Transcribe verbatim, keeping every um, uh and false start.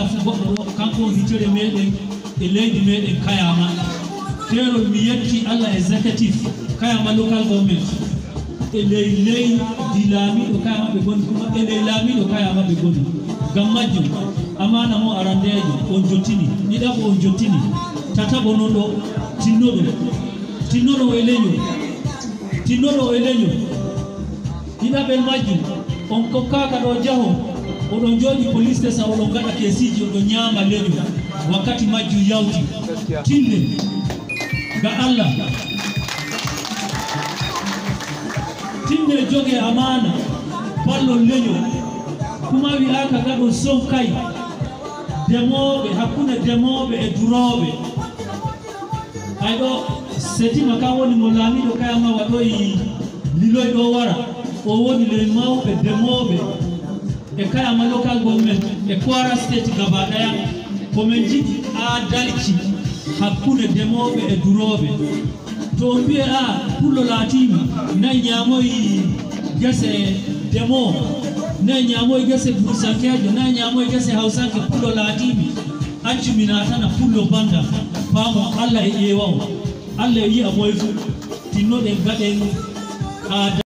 Fu goɗɗo ɗo, kanko woni hitere meɗen e leydi meɗen Kayama. Keerol mi yetti Allah executive Kayama local government. E ley leydi laamiiɗo Kayama ɓe goni, kuma e ley laamiiɗo Kayama ɓe goni. Ngam majjum, amaana mo arandeejo on jottini, ɗiɗaɓo on jottini, tataɓo non ɗo tinnoɗo, tinnoɗo e leñol, tinnoɗo e leñol. Ɗiɗaɓel majjum, on kokkaaka ɗo jaho, oɗon jooɗi police station, oɗon ngaɗa keesiiji, oɗon ñaama leñol. Wakkati majjum yawti. Tinne ga Allah. Tinne joge amaana, ballon leñol. Kuma wi'aaka gaɗon sonkay demooɓe, hakkunde demooɓe e durooɓe. Ay ɗo, Setima kan woni mo laamiiɗo Kayama waɗoyi liloy ɗo wara. O woni ley mawɓe demooɓe e Kayama local government e Kwara State gaba ɗaya. Ko min njiɗi aadalci hakkunde demooɓe e durooɓe. To on mbi'e a pullo laatiima, nay ñaamoy gese demoo, nay ñaamoy gese bursankeejo, nay ñaamoy gese hawsanke, pullo laatiimi. Accu mi naatana pullo banda, paamo Allah e ƴeewa on. Allah e yi'a moy fu. Tinnoɗen gaɗen aada.